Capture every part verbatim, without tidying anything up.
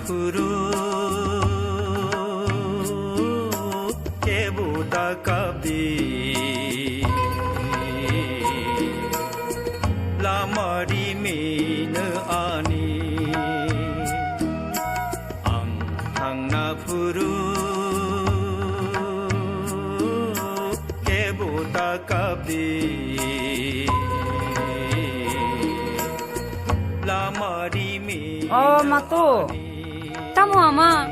Puru kebu takabdi lamari mino ani ang thangna puru kebu takabdi lamari mino. Oh, Mato. Tamo ama?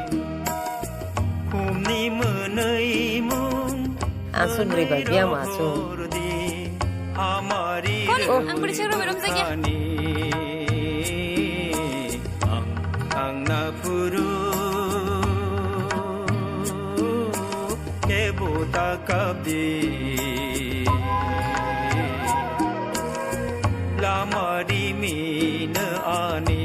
Khumni mwnwi mung. Aswk bwrwi bai biyang ma aswk. Kon, oh, ang bwrwi chwng romwi romjakya. Ang, ang na phuru kebo takabdi lamari mino ani.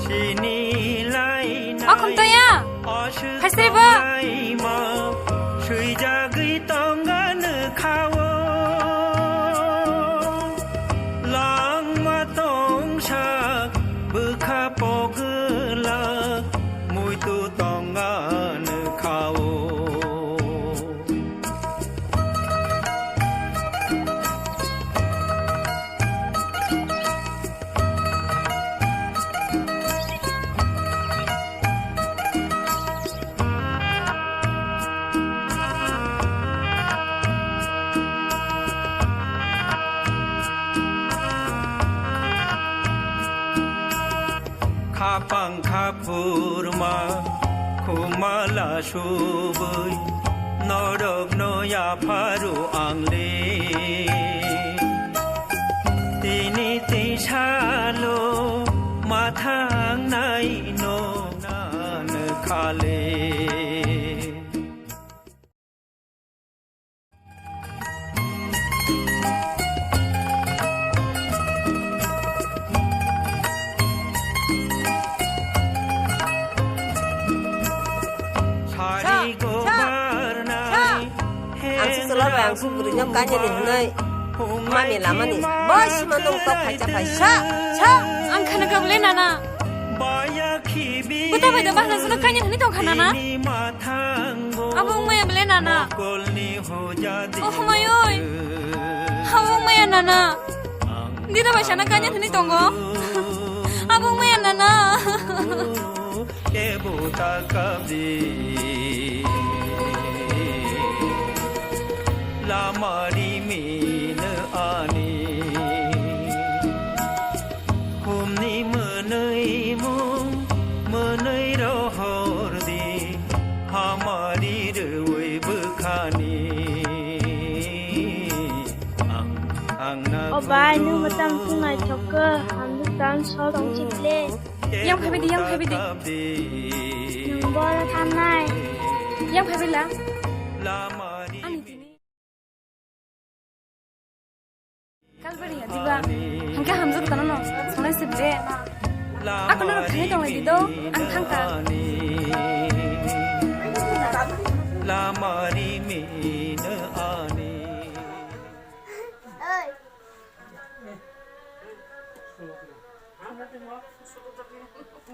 Sini laina. O Khumtoya. Hai se ba. Swijagwi tongano khao. Langma tongsa bwkha pogwla muitu tongano khao. Khapang khaphurma khumala subui norokno yapharu angle. Tini tisalo mathang nai no nan khale. Ang se chwla bai ang se bwrwi no kanya ni hwnwi mami lama ni bai sima nung tok phaisa phaisa. Ang khana kable nana. Buta bai da bahna suno kanya hwnwi tong kha nana. Abo wngmaya bele nana. Oh, hwmai oi. Abo wngmaya nana. Dida bai sana kanya hwnwi tongo. Abo wngmaya nana. Kebo takabdi lamari mino ani. Khumni mwnwi mung mwnwi rohor di hamari rwui bwkhani. Ang, ang na. O bai, nwng mwtam thung naithok khe, hamjwk tang sor tong chikle. Yang phaibai di, yang phaibai di. Nwng boro thangnai. Yang phaibai la. Ani tini. Kalbari ya diba? Hingke hamjak tano no. Sonai se bre. Ako no thani tong di do. Ang thangka. Lamari mino ani.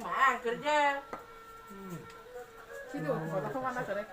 Ma, kerja. Situ, foto mana sore?